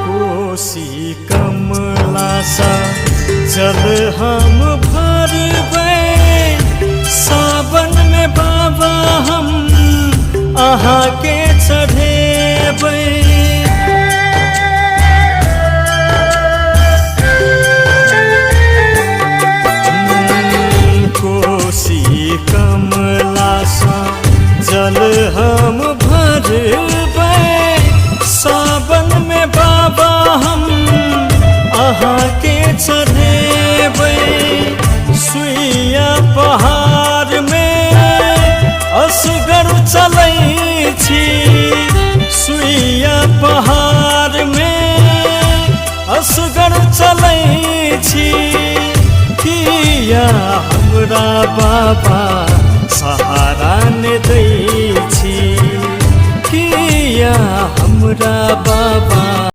कोसी कमला सा जल हम भरबै, सावन में बाबा हम अहाँके चढ़ेबै। कोसी कमला सा जल हम भरबै, सावन में बाबा हम अहाँके चढ़ेबै। सुइया पहाड़ में असगर चलै छी, सुइया पहाड़ में असगर चलै छी। किया हमरा बाबा सहारा ने दै छी, किया हमरा बाबा